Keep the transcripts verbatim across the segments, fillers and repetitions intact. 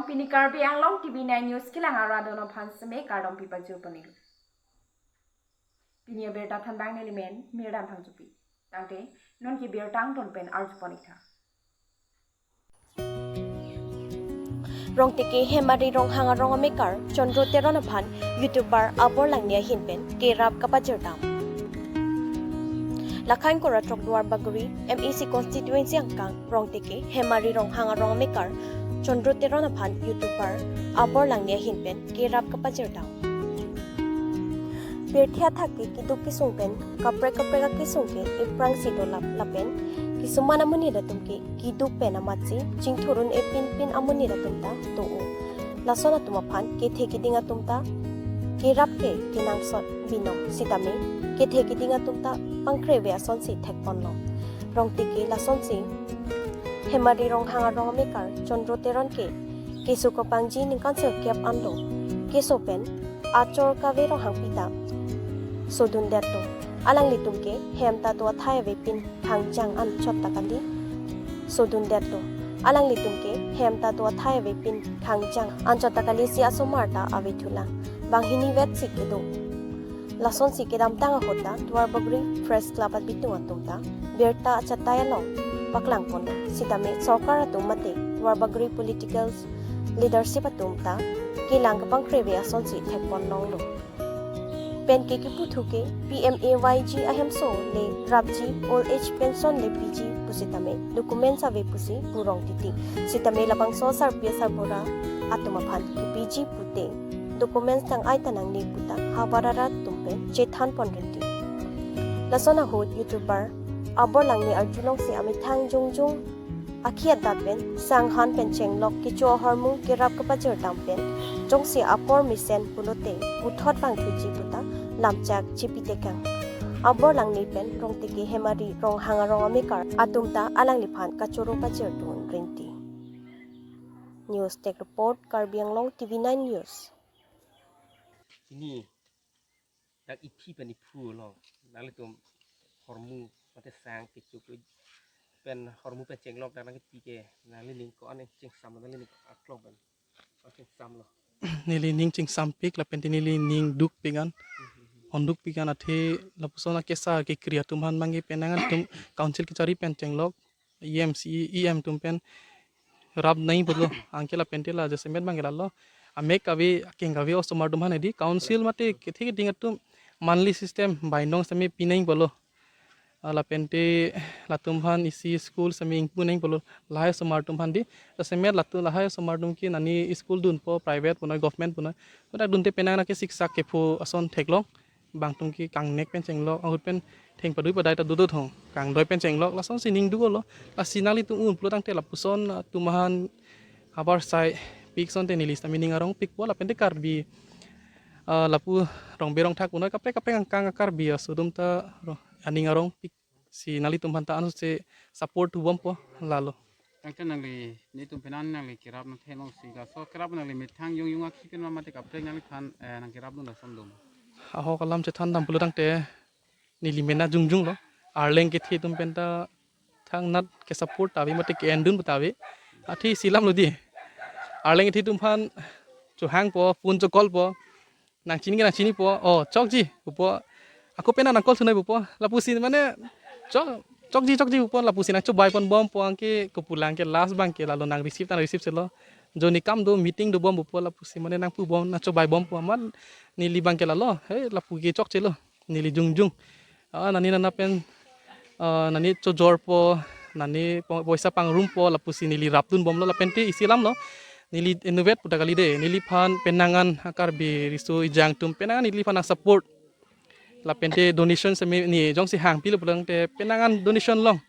Pini Karbi Anglong T V nine News kelang arat dono aphan seme kardom pipajur ponlo. Pini abirta thanbang nelimen Mirdan Phangchopi. Tangte non ke birta angton pen arju pon-ik tha. Rongteke Hemari Ronghang arong amekar Chandra Teron aphan YouTuber Abor Langne ahin pen kerap kapajir dam. Lakhain Kora Chokduar Bagori M A C constituency angkang Rongteke Hemari Ronghang arong amekar Chandra Teron aphan YouTuber Abor Langne ahin pen kerap kapajir dam. Pirthe athak ke keduk kesung pen kaprek kaprek akesung ke iphrangsi dolap lapen kisuman amonit atum ke keduk pen amatsi chingthur un-e pinpin amonit atum ta do-o. Lason atum aphan kethe keding atum ta kerap ke kenangsot binong sitame kethe keding atum ta pangkreve asonsi thekponlo. Rongteke lasonsi Hemari Ronghang arong amekar Chandra Teron ke keso kapangji ningkan sirkep anlo keso pen achor kave Ronghangpi ta sodundetlo. Alanglitum ke hem ta do athai avepin thangjang anchot ta kali sodundetlo. Alanglitum ke hem ta do athai avepin thangjang anchot ta kali si asomar ta ave thulang. Banghini vetsi kedo. Lasonsi kedamtang ahut ta Duarbagori Press Club abitung atum ta birta achatai along paklangponlo. Sitame sorkar atum mate Duarbagori political leadership atum ta kelang kapangkreve asonsi thekpon longlo. Pen ke kepu thu ke P M A Y G ahemso le rapji old age pension le piji pusitame documents ave pusi purong titi. Sitame labangso sarpi sarbura atum aphan kepiji pute documents tang ai ta nangne puta havar arat atum pen chethan pon rinti. Lason ahut YouTuber Abor Langne arjulongsi amethang jongjong akhi adat pen sanghan pen chenglok kecho ahormu kerap kapajir dam pen jongsi apor mesen pulote puthot vangthuji puta lamchak chipitekang. Abor Langne pen Rongteke Hemari Ronghang arong amekar atum ta alangliphan kachoro pajir dun rinti. News Desk Report, Karbi Anglong T V nine News. Pini dak iphi pen iphu lo, nanglitum hormu mate sang kecho pen hormu pen chenglok dak nangkepi ke nanglining ko-an chingsam, nanglining aklong pen ko-an chingsamlo. Neli ning chingsampik lapen te neli ning dukpik an, hondukpik an athe lapuson akesar kekri atum aphan mangke penang atum council kachari pen chenglok, E M, C E M atum pen rap nai pulo, anke lapen te la jasemet bang ke lalo. Amek kave, akeng kave osomar atum aphan hedi, council mate kethe keding atum monthly system bainong sitame pinang pulo. Ah, lapen te latum aphan isi school sitame ingpu nang pulo, lahai osomar atum aphan di. Jasemet latum lahai osomar atum ke nani school dunpo, private punoi, government punoi. Kodak dunte penang nangke siksak kepho ason theklong. Bangtum ke kangnek pen chenglok, ahut pen theng padui padai ta dodot ho, kangdoi pen chenglok, lasonsi ning duklo. Lasi nanglitum un pulo tangte lapuson, ah, atum aphan havar sai pik asonte neli sitame ning arongpikpo lapen te Karbi, ah, lapu rongbe rongthak punoi kaprek kaprek angkang Karbi aso atum ta ro-, aning arongpik si nanglitum aphan ta ansi support thubompo lalo. Tangte nangli, nelitum pen nangli kerap nangthenglo si, laso kerap nangli methang jongjong akhi pen ma mate kaprek nangliphan, eh, nangkerap dun lason dum. Ahok alam chethan dam pulo tangte neli mena jongjong lo. Arleng kethe atum pen ta thangnat ke support ta ave mate ke-en dun ta ave. Athe isi alam lo di. Arleng kethe atum aphan chohangpo, phone chokolpo. Nangchini ke nangchinipo, "Oh, chokji," pupo. "Ako pen nang call sunai," pupo. Lapusi mane, "Chok, chokji, chokji," pupo. Lapusi nangchobai ponbompo, anke kopulang ke last bang ke lalo nang receive ta nang receive selo. Joni kam do, meeting dobom pupo, lapusi mane nangpubom, nangchobaibompo. Amat neli bang ke lalo, he, lapu ke chokchelo. Neli jongjong. Ah, nani nana pen, ah, nani chojorpo, nani po-, poisa pangrumpo, lapusi neli rapdunbomlo, lapen te isi alam lo. Neli inutvet puta kali de, neliphan penang an Karbi riso ejang atum penang an neliphan nangsupport. Lapen te donation sitame ne jongsi hangpilo pulang te penang an donation long.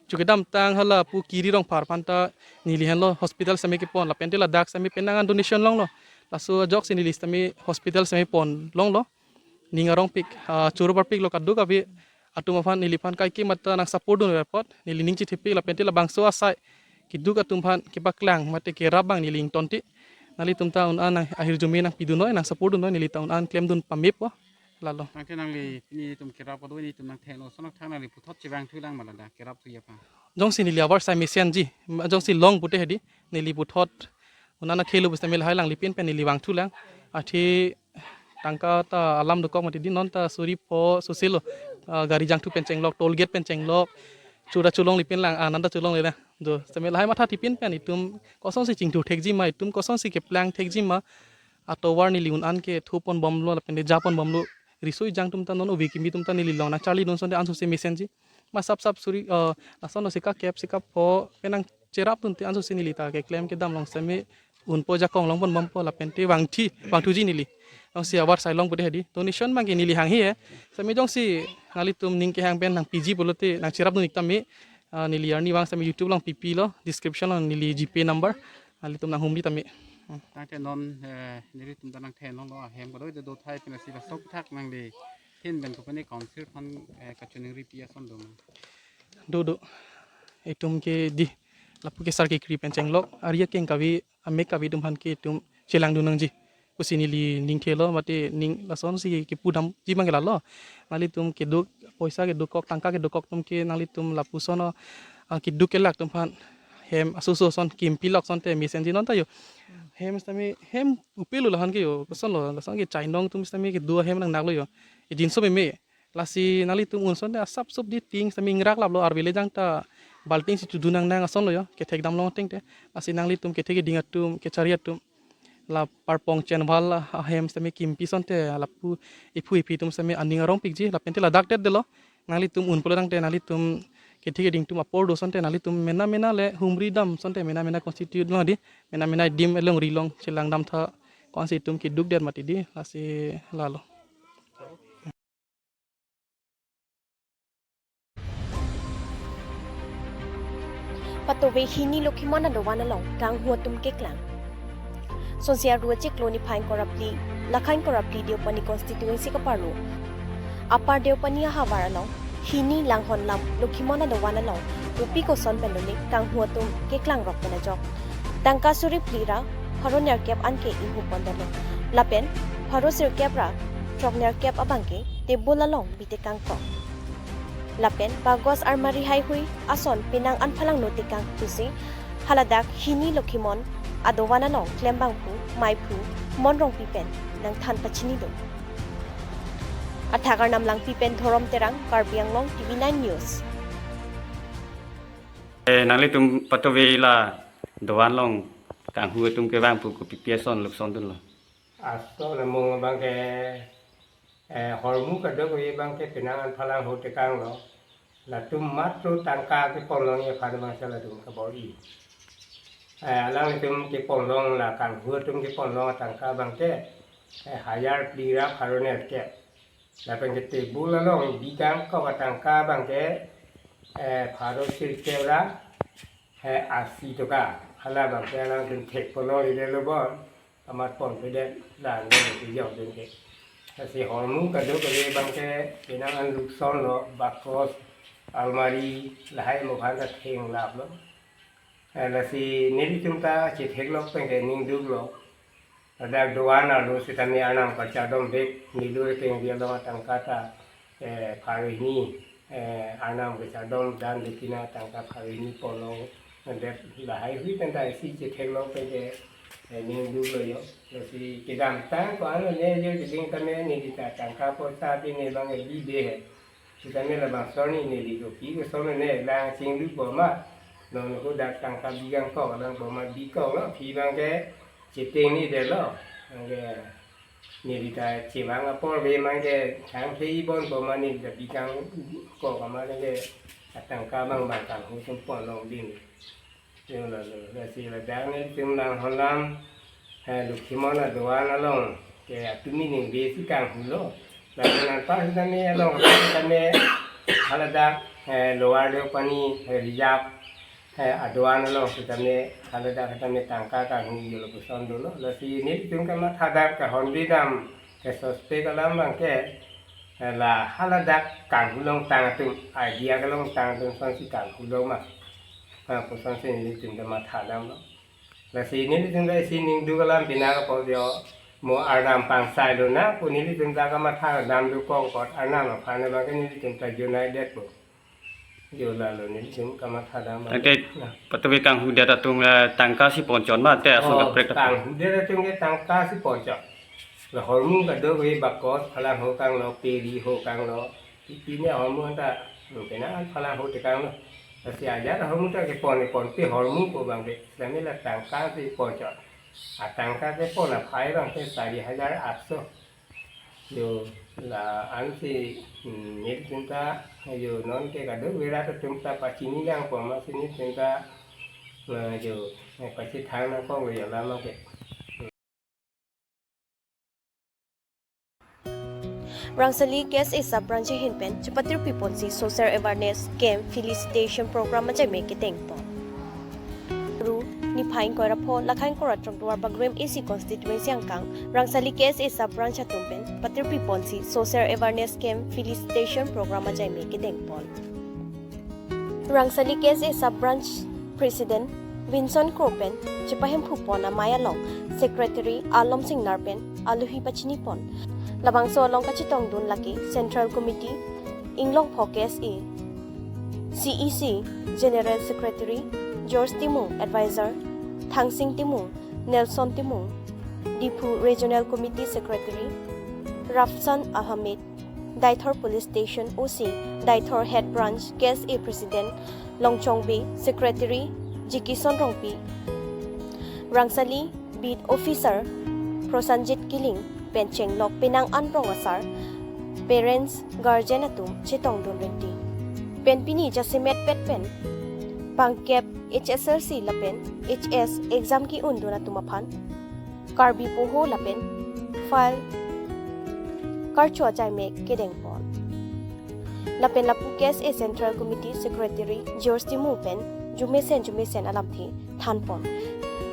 Chu kedamtang hala pu Kiri Rongphar aphan ta neli henlo hospital sitame kepon, lapen te ladak sitame penang an donation longlo. Laso ajoksi neli sitame hospital sitame pon longlo. Ning arongpik, ah, choro parpiklo kadokave atum aphan, neliphan kaike mata nangsupport dun repot, neli ning chithepik lapen te labangso asai keduk atum aphan kepaklang mate kerap bang neli ingtonti. Nanglitum ta un-an nang ahirjume nangpidunnoi, nangsupport dunnoi, neli ta un-an klemdun pamepo lalo. Tangte nangli pini itum kerap kedo, nelitum nangthenglo, lason athak nangli puthot chevangthulang ma ladak kerap thuji aphan? Jongsi neli havar sai mesenji, jongsi long pute hedi, neli puthot Nana khelo bus tame lahai langlipin pen neli vangthu lang. Athe tangka ta alam dokok mati di, non ta suri pho soselo. Ah, gari jangthu pen chenglok, toll gate pen chenglok, chura cholonglipin lang, ah, nanta cholongle na. Do, tame lahai mathathipin pen itum kosonsi chingthu thekji ma, itum kosonsi keplang thekji ma. Atovar neli un-an ke thupon bomlo, lapen de japon bomlo. Riso ejang atum ta non ove kimi atum ta neli along nangcharlidun asonte ansose mesenji. Ma sap sap suri, eh, lason lo sika kep, sika pho, penang cherapdunte ansose neli ta keklem kedam along seme unpo, jakong longpon bompo, lapente vangthi, vangthuji neli. Jongsi abar sai longpo de hadi. Donation abangke neli hanghe he. Seme jongsi nanglitum ning kehang pen nangpiji pulote nangcherapdun ik tame. Ah, neli arnivang seme YouTube along pipilo, description along neli GPay number. Nanglitum nanghumri tame. Hmm. Tangte non, eh, nelitum ta nangthenlonglo ahem kadoi do thai pen lasi laso aputhak nangli thin pen kopane council aphan, eh, kachiningri pi ason do ma? Do do. Itum ke di lapu ke sar kekri pen chenglok, ari akeng kave, amek kave atum aphan ke itum chelangdun nangji pusi neli ning thelo, mate ning lasonsi kepudamji abangke lalo. Nanglitum keduk, poisa kedukok, tangka kedukok atum ke nanglitum lapuson, ah, keduk kelak atum aphan hem asoso ason kimpilok asonte mesenji, non ta jo. Hem sitame hem upelo lahan ke jo. Kosonlo, lason ke chainong atum sitame kedo ahem nangnaklo jo. Ejinso meme. Lasi nanglitum un asonte asap sup di ting sitame ingrak laplo, arve le jang ta balting si chudun nangnang asonlo jo. Kethek damlong ateng te. Lasi nanglitum kethek keding atum, kechari atum, la parpong chenval ahem sitame kimpi asonte lapu iphu iphi atum sitame aning arongpikji, lapente ladak det delo. Nanglitum un pulo tangte nanglitum kethek keding atum apor do asonte nanglitum mena mena le humri dam asonte mena mena constitute lo di, mena mena adim along ri along chelang damtha, ko-ansi itum keduk det mati di, lasi lalo. Patove hini Lokhimon adovan along kanghu atum keklang. Sonsi Aru achiklo niphai ingkoi ra phli, lakha ingkoi ra phli Deopani constituency kaparlo Upper Deopani ahavar along hini Langhonlam Lokhimon adovan along kopi koson pen done kanghu atum keklang rok pen ajok tangka suri phli ra pharo nerkep anke inghupon dolo. Lapen pharo sirkep ra throk nerkep abangke table along bitekangkok. Lapen bagos armari haihui ason penang anphalangno tekang pusi haladak hini Lokhimon adovan along klembangphu, maiphu Mon Rongpi pen nangthan pachinidun. Athak Arnam Langpi pen Dhorom Terang, Karbi Anglong, TV nine News. Eh, nanglitum patove la dovan along kanghu atum kevang pu kopi pi ason lukson dunlo? Aso lamung abangke, eh, hormu kadokave abangke penang anphalang ho tekanglo. Latum matro tangka keponlong aphan abangsi latum kabor-i. Eh, alanglitum keponlong, la kanghu atum keponlong atangka abangke, eh, hajar phli ra pharo nerkep. Lapen ke table along bikangkok atangka abangke, eh, pharo sirkep ra, eh, asi toka. Hala abangke alangtum thekponlong ri detlo bon. Amat ponpedet, la-an lo kejok dun ke. Lasi hormu kadokave abangke penang an luksonlo, bagos, almari, lahai mo aphan ta thenglaplo. Eh, lasi nelitum ta chetheklok pen ke ning duklo. Ladak dovan arlo sitame Arnam kachardom bek, nilur keng dia long atangka ta, eh, pharo hini, eh, Arnam kachardom dan dikina tangka pharo hini ponlong det, lahai hui pen ta isi chetheklong pen ke, eh, ning duklo jo. Lasi kedamtang ko-an lo ne jo, keding tame neli ta tangka poisa pi ne abang bibe he. Sitame labangso arni neli kopi koson ne lang chinglu boma. Non ko dak tangka bikangkok, lang boma bikangkok lo, aphi abangke chetengni detlo. Abangke neli ta chevang apor ave abangke thang thei bon boma neli ta bikangkok amat abangke atangka abang abang kanghu atum ponlong ding. Yo lalo, lasi ladak nelitum Langhonlam, eh, Lokhimon adovan along ke atumi ningve si kanghulo. Lapen anpar sitame along sitame haladak, eh, Lower Deopani, eh, Reserve, eh, adovan along sitame haladak sitame tangka kanghu yo lapuson dolo. Lasi nelitum kamathadam kahonri dam ke suspect alam abangke, eh, la haladak kanghu longtang atum, idea kelongtang atum asonsi kanghulo ma. Ah, pu asonsi nelitum ta mathadamlo. Lasi nelitum ta isi ning duk alam pina kapo jo, mo Arnam pangsailo na pu nelitum ta kamathadam dukok apot Arnam aphan abangke nelitum ta junai detpo. Yo lalo nelitum kamatha dam. Tangte, nah, patuki kanghudet atum, eh, tangka si ponchot ma, te aso, oh, kaprek atum. Kanghudet atum ke tangka si ponchot. La hormu kadokave bakos, phalang ho kanglo, peri ho kanglo. Pine hormu ta, kena phalang ho tekanglo. Lasi ajat hormu ta kepon, ponpe hormu ko bang ke. Sami la tangka si ponchot. Atangka kepon aphai bang ke sari hajar atso. Yo, la-ansi, hmm, nelitum ta, yo, non ke kadokave rat atum ta pachini nangpo, amatsi nelitum ta, na, yo, eh, pachethang nangpo, yo, lama ke. Rangsali K S A Sub Branch ahin pen chepatirpi ponsi social awareness camp felicitation program ajaime kedengpon. Ru, niphai ingkoi ra pho, lakhai ingkoi ra throk duar Bagrem A C constituency angkang Rangsali K S A Sub Branch atum pen patirpi ponsi social awareness camp felicitation program ajaime kedengpon. Rangsali K S A Sub Branch President Vinson Kro pen chepahemphu pon amei along Secretary Alom Singnar pen alohi pachini pon. Labangso along kachetongdun lake Central Committee, Inglongpho K S A, C E C, General Secretary George Timung, Advisor Thangsing Timung, Nelson Timung, Diphu Regional Committee Secretary Rafsan Ahmed, Deithor Police Station O C, Deithor Head Branch K S A President Longchong Bey, Secretary Jikison Rongpi, Rangsali Beat Officer Prosenjit Killing pen chenglok penang an rong asar, parents, guardian atum chetongdun rinti. Pen pini jasemet pet pen bangkep H S L C lapen H S exam ke-undun atum aphan Karbi poho lapen file karcho ajaime kedengpon. Lapen lapu K S A Central Committee Secretary George Timung pen jumesen jumesen alamthe thanpon.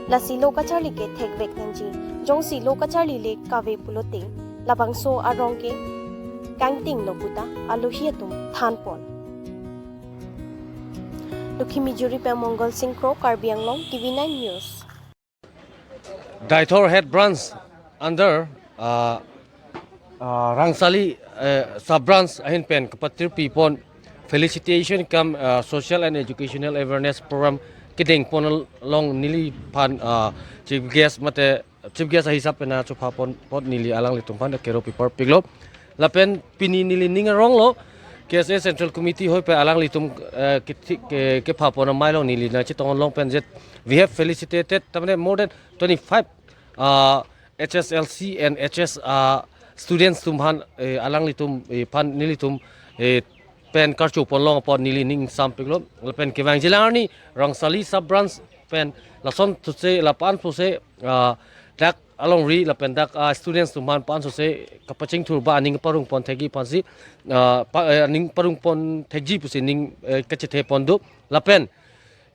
Lasi lo kacharli ke thekvek nangji, jongsi lo kacharli le kave pulote labangso arong ke kangtinglo puta alohi atum thanpon. Lukhi Mijuri pen Mongol Sing Kro, Karbi Anglong, T V nine News. Deithor Head Branch under, uh, uh, Rangsali, uh, Sub Branch ahin pen kapatirpi pon felicitation cum, uh, social and educational awareness program kedengpon along neliphan, uh, chief guest mate chief guest ahisap pen na chopha pon apot neli alanglitum aphan kero pipar piklo. Lapen pini neli ning aronglo, K S A Central Committee hoi pen alanglitum, eh, kethi-, ke, kepha pon amei along neli nangchetong long pen jet, we have felicitated, tamne more than twenty-five, uh, H S L C and H S, uh, students atum aphan, eh, alanglitum, eh, aphan nelitum, eh, pen karcho pon long apot neli ning sampiklo. Lapen kevangjilang arni Rangsali Sub Branch pen lason thuse lapan thuse, ah, dak alongri lapen dak, ah, students atum aphan pen sose kapachingthur ba aning parong pon thekji aphansi, ah, pa, eh, aning parong pon thekji pusi ning, eh, kachethe pon do. Lapen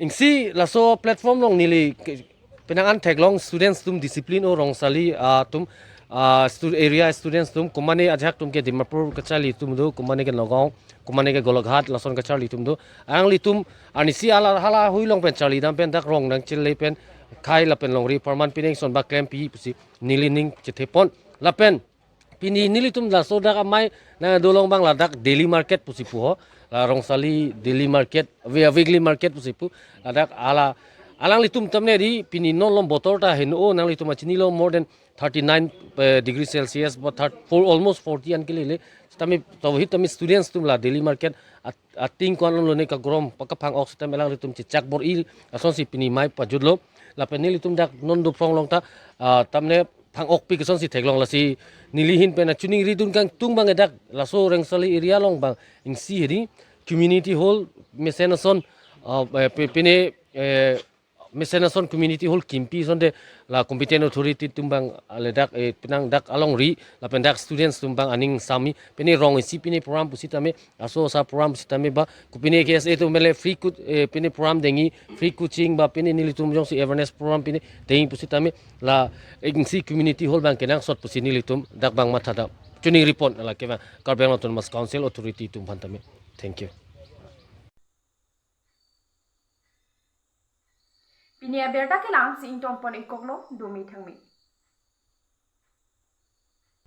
isi laso platform along neli ke, penang an theklong students atum discipline o Rangsali, ah, atum, ah, stu-, area students atum, komane ajahak atum ke Dimapur kacharli atum do, komane ke Nagaon, komane ke Golaghat, lason kacharli atum do. Alanglitum arnisi hala, hala hui along pen charli dam pen dak rong nangchele pen khai lapen longri apharman pining ason ba klempi pusi neli ning chethe pon. Lapen pini nelitum laso dak amei nangdolong abang ladak daily market pusi pu ho. La Rangsali daily market, we-, weekly market pusi pu. Ladak hala alanglitum tamne di pini non lom botor ta heno nanglitum achinilo more than thirty-nine, eh, degree Celsius, but thirty, for almost forty an kelele. Tame tawhit tame students atum la daily market at-, ating kwan lo ne kagrom pakaphang ok sitame alanglitum chechak bor-i asonsi pini amei pajutlo. Lapen nelitum dak non do phrong long ta, ah, tamne phang okpik asonsi theklong lasi neli ahin pen achuningri dun kangtung abang dak laso Rangsali area along abang isi hedi community hall mesen ason, ah, eh, pi-, pine, eh, mesen ason community hall kimpi asonte la competent authority atum abang, ah, le dak, eh, penang dak alongri lapen dak students atum abang aning sami pine rong isi pine program pusitame aso asa program pusitame ba kopine K S A atum mele free coach, eh, pine program dengji, free coaching ba pine nelitum jongsi awareness program pine dengji pusitame la isi community hall abang kenangsot pusi nelitum dak abang matha dam. Chuning report la kevang Karbi Anglong Autonomous Council authority atum aphan tame. Thank you. Pini abirta ke la-ansi ingtonpon-ikoklo, dome thangme.